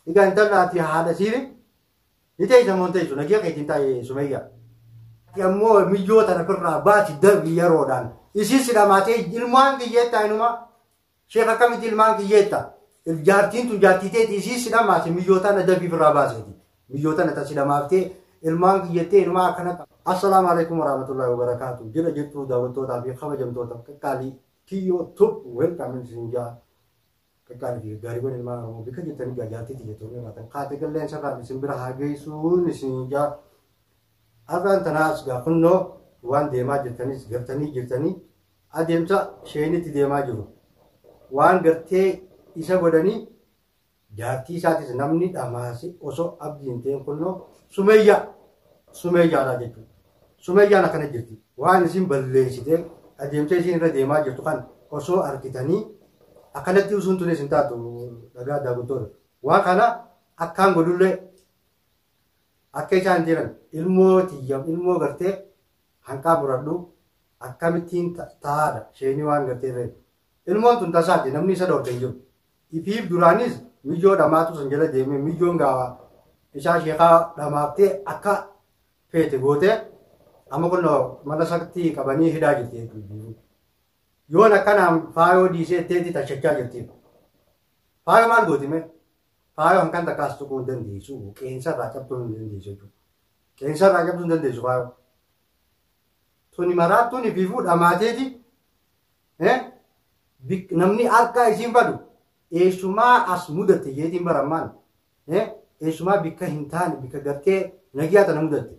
Egaa intala ati haadha siiri ni teessa moo hin teessu nagiya keetiin taa'e Sumayyaa. Ati ammoo miyyoo tana ofirraa baasi darbi yeroodhaan. Isiin si dhamaatee ilmaan kiyyeettaa inuma sheekh akkamitti ilmaan kiyyeetta. Jaartiin tun jaartii teeti isiin si dhamaate miyyoo tana darbii ofirraa baaseeti. Miyyoo tana ta si dhamaaftee ilmaan kiyyettee inuma akkana. Assalaamu alaikum warahmatullahi wabarakaatu. Jira jirtuu daawwattootaa fi kabajamtoota qaqqaalii kiyyoo tub welcome isin jaa. Qaqqaalii fi gaggaariiwwan ilmaan Oromoo bika jirtanii gaa jaartii tiyya toonii irraa kaate qilleensa irraan isin bira haa geessuun isin jaa. Har'aan tanaas gaa kunnoo waan deemaa jirtanis gartanii jirtanii adeemsa sheenitti deemaa jiru. Waan gartee isa godhanii jaartii isaatis namni dhamaase osoo abdii hin ta'in kunnoo Sumeeyyaa Sumeeyyaadha jechuudha. Sumeeyyaan akkana jirti. Waan isin balleessitee adeemsa isin irra deemaa jirtu kan osoo argitanii akkanatti usuun tunis hin taatu dhagaa daawwattoota. Waan kana akkaan godhullee akka isaan jiran ilmoo tiyya ilmoo gartee hanqaa muradhu akkamittiin taa'aadha isheenii waan gartee irra ilmoon tun tasaati namni isa dhoorke hin jiru. Ifiif duraanis miyyoo dhamaatu san jala deemee miyyoon gaafa isaa sheekaa dhamaaftee akka feete gootee amma kun mana saktii qabanii hidhaa jirti jechuudha. Yoon akkanaan faayoo dhiisee teetti tashachaa jirti. Faayoo maal gooti mee? Faayoo hankan takkaas tuquu hin dandeessu. Qeensa irraa cabsuu hin dandeessu jechuudha. Qeensa irraa cabsuu hin dandeessu faayoo. Tuni maraattuun ifiifuu dhamaateeti. Namni harkaa isiin badu eessumaa as mudatte jeetiin barammaan. Eessumaa bikka hin taane bikka gartee nagiyaa tana mudatte.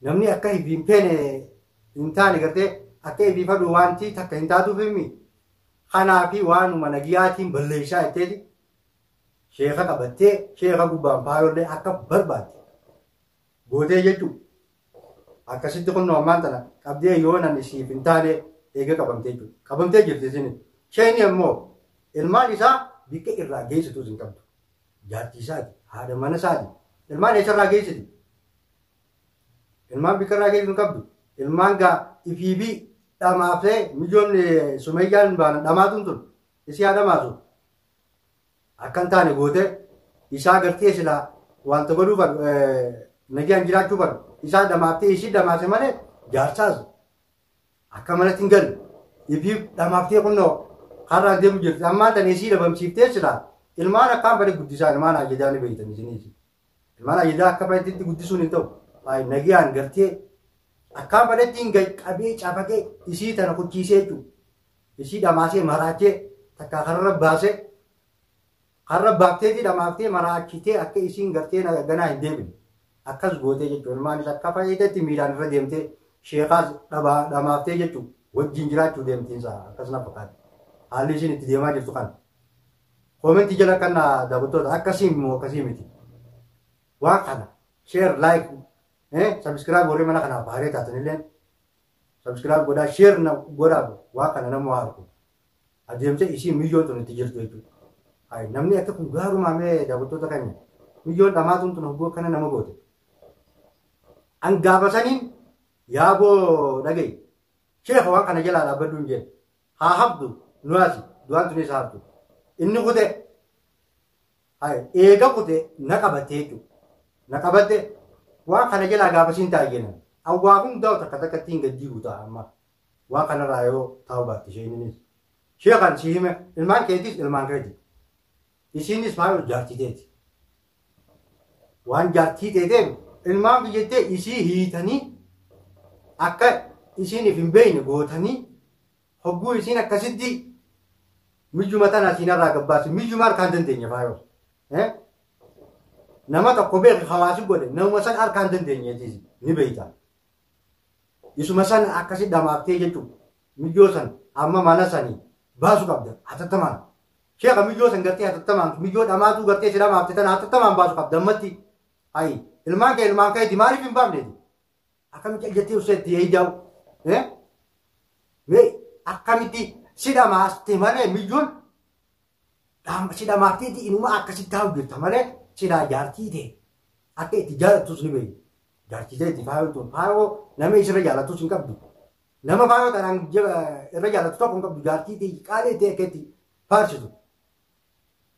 Namni akka hin feene hin taane gartee akka ifii fadhu wanti takka hin taatuuf himi. Kanaafi waanuma nagiyaatiin balleessaa jetteeti sheeka qabattee sheeka gubbaan faayollee akka barbaadde gootee jechuudha. Akkasitti kun ammaan tana qabdee yoo namni siif hin taane eega qabamtee jechuudha. Qabamtee jirti isin. Sheekni ammoo ilmaan isaa bikka irraa geessitus hin qabdu. Jaartii isaati, haadha mana isaati. Ilmaan eessarraa geessiti? Ilmaan bikka irraa geessitu hin qabdu. Ilmaan gaa ifii fi dhamaafee mijoomni Sumeyyaan baana dhamaatuun tun isii haa dhamaatu. Akka hin taane gootee isaa gartee silaa wanta godhuu fadhu nagaan jiraachuu fadhu isaa dhamaaftee isii dhamaase malee jaarsaas akka manatti hin galu. Ifii dhamaaftee kunnoo karraan deemu jirti. Ammaan tana isii dhabamsiiftee silaa ilmaan akkaan bade guddisaa ilmaan ajajaa ni beektan isiniis. Ilmaan ajajaa akka badetti guddisuun hin ta'u. Nagaan gartee akkaan badetti hin qabee cafaqee isii tana kuchiisee jechuudha. Isii dhamaasee maraachee takkaa karra baasee karra baafteetii dhamaaftee maraachitee akka isiin gartee ganaa hin deebine. Akkas gootee jechuudha. Ilmaanis akka fayyadatti miilaan irra deemtee sheekaas dhamaaftee jechuudha. Wajjin jiraachuu deemtiinsa akkas na fakkaata. Haalli isiin itti deemaa jirtu kana. Koomentii jala kan daawwattoota akkasii immoo akkasii miti. Waan kana share like subscribe warri mana kanaaf baaree taatanillee subscribe godhaa share godhaa waan kana nama argu. Adeemsa isii miyyoon tun itti jirtu jechuudha. Namni akka kun gaarumaa mee daawwattoota keenya miyyoon dhamaatuun tun hogguu akkana nama goote. An gaafa saniin yaaboo dhaga'i. Sheekha waan kana jalaa dhaabbadhu hin jenne. Haa haftu nuyaasi du'aan tunis haa haftu. Inni kute eega kute na qabattee jechuudha. Na qabatte waan kana jalaa gaafa siin taa'e jenna. Awwaa hundaa takka takkatti hin gaddiigu ta'a amma. Waan kanarraa yoo taa'u baatte isheenis. Sheekhan si hime ilmaan keetis ilmaan keeti. Isiinis maal jaartii teeti. Waan jaartii teeteef ilmaan biyyattee isii hiitanii akka isiin if hin beekne gootanii hogguu isiin akkasitti miyyuma tana isiinarraa gabbaasi miyyuma harkaan dandeenye faayoo. Nama tokko beeku hawaasi godhe nama san harkaan dandeenye ni beekta. Isuma san akkasi dhamaaftee jechuudha. Miyyoo san amma mana sanii baasu qabda hatattamaan. Sheekha miyyoo san gartee hatattamaan miyyoo dhamaatuu gartee si dhamaafte tana hatattamaan baasu qabda ammatti. Hayi ilmaan kee ilmaan keeti maaliif hin baafneeti? Akkamitti jettee useetti eeyyaa'u? Mee akkamitti si dhamaaste malee miyyoon si dhamaafteeti inuma akkasitti taa'u jirta malee silaa jaartii ta'e akka itti jaalattus ni beeku. Jaartii ta'e itti faayoo tun faayoo nama isirra jaalattus hin qabdu. Nama faayoo tanaan irra jaalattu tokko hin qabdu jaartii ta'e qaalee ta'e akka itti faarsitu.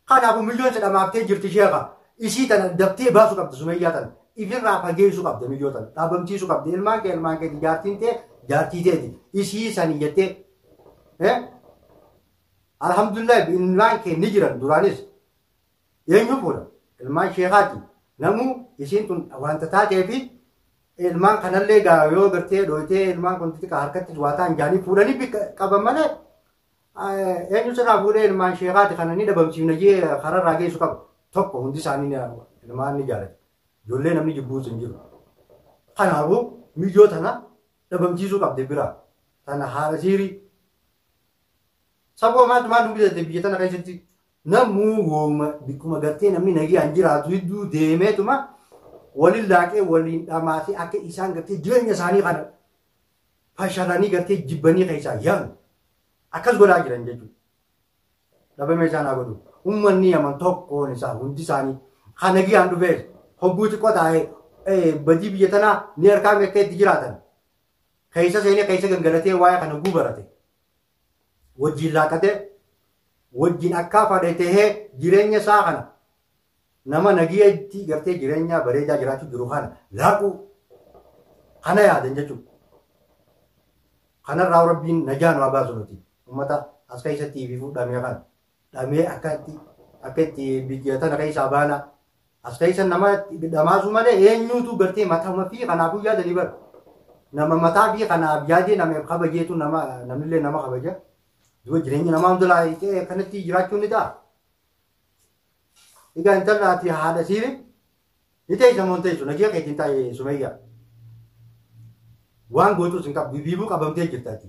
Kanaafuu milyoon sedhamaaftee jirti sheekha. Isii tana daftee baasuu qabdi Sumayyaa tana. Ifirraa fageessuu qabdi miyyoo tana. Dhaabamsiisuu qabdi. Ilmaan kee ilmaan keeti jaartiin tee jaartii teeti. Isii sanii jettee. Alhamdulillah ilmaan kee ni jiran duraanis. Eenyu fuudha? Ilmaan sheekaati. Namuu isiin tun wanta taatee fi ilmaan kanallee gaa yoo gartee dhooytee ilmaan kun xixiqqaa harkatti waa ta'an jaanii fuudhanii qaban malee eenyu sirraa fuudhee ilmaan sheekaati kana ni dhabamsiifna jee kararraa geessu qaba. Tokko hundi isaanii ilmaan ni jaalatu. Ijoollee namni jibbuus hin jiru. Kanaafuu miyyoo tana dhabamsiisuu qabdi biraa. Tana haala siirii. Saboo maaltu maal nu bitate biyya tana keessatti namuu wooma bikkuma gartee namni nagiyaan jiraatu hedduu deemeetuma waliin laaqee waliin dhamaatee akka isaan gartee jireenya isaanii kana fashalanii gartee jibbanii keessaa yaanu akkas godhaa jiran jechuudha. Dhabame isaan haa godhu. Uummanni Yaman tokkoon isaa hundi isaanii kan nagiyaan dhufees hogguu xiqqoo taa'ee badii biyya tanaa ni harkaa akka itti jiraatan. Keessa seenee keessa gangalatee waa'ee kana gubarate. Wajjin laaqatee wajjin akka fadhe tahee jireenya isaa kana nama nagiyatti gartee jireenya bareedaa jiraachuu jiru kana laaquu kana yaadan jechuudha. Kanarraa Rabbiin najaa nu haa baasu nuti. Uummata as keessatti ififuu dhamee kana. Dhamee akka itti biyya tana keessaa baana. As keessa nama dhamaasuu malee eenyuutu gartee mataa fi kanaafuu yaadanii bara. Nama mataa fi kanaaf yaadee nama kabajeetu nama namnillee nama kabaja. Duba jireenya namaa hunda laayitee akkanatti jiraachuun ni ta'a. Egaa intala ati haadha siiri ni teessa moo hin teessu nagee keetiin taa'e Sumayyaa. Waan gootus hin qabdu biibuu qabamtee jirta ati.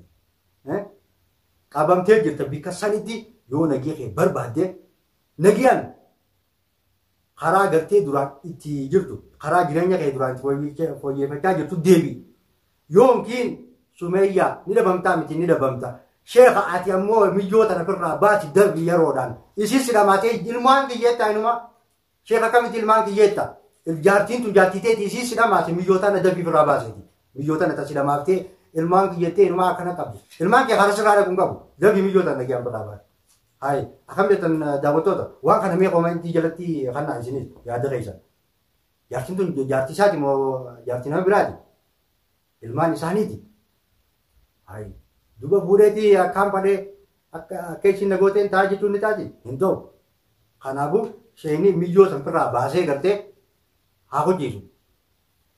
Qabamtee jirta bikka sanitti yoo nagee kee barbaadde nagiyaan karaa gartee duraan itti jirtu karaa jireenya kee duraan itti fooyyeffachaa jirtu deebi. Yookiin Sumayyaa ni dhabamtaa miti ni dhabamta. Sheekha ati ammoo miyyoo tana firraa baasi darbi yeroodhaan. Isiin si dhamaatee ilmaan kiyyeetta inuma. Sheekha akkamitti ilmaan kiyyeetta? Jaartiin tun jaartii teeti isiin si dhamaate miyyoo tana darbii firraa baaseeti. Miyyoo tana tasi dhamaaftee ilmaan kiyyettee inuma akkana qabdi. Ilmaan kee karaa sirraa dhaquu hin qabu. Darbii miyyoo tana nagiyaan firraa baasi. Hayi akkam jettan daawwattoota waan kana mee koomentii jalatti kannaa isinis yaada keessan. Jaartiin tun jaartii isaati moo jaartii nama biraati? Ilmaan isaaniiti. Hayi duba fuudheetii akkaan fadhee akka isin nagooteen ta'a jechuun ni taati hin ta'u. Kanaafuu sheekni miyyoo san firraa baasee gartee haa hojjeesu.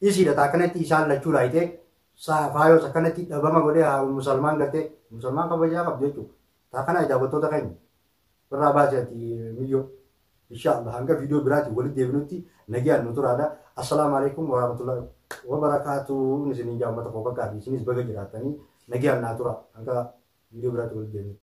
Isiidha taa akkanatti isaan lachuu laayitee faayoos akkanatti dhabama godhee haa musalmaan gartee musalmaan kabajaa qabdu jechuudha. Taa kana daawwattoota keenya firraa baasee ati miyyoo. Insha Allah hanga viidiyoo biraatiin walitti deebinutti nagayaan nu turaadha. Assalaamu alaikum warahmatullahi wabarakaatuh. Isiniin jaa uummata koo bakka isinis baga jiraatanii nagayaan naa tura hanga viidiyoo biraatiin walitti deebinutti.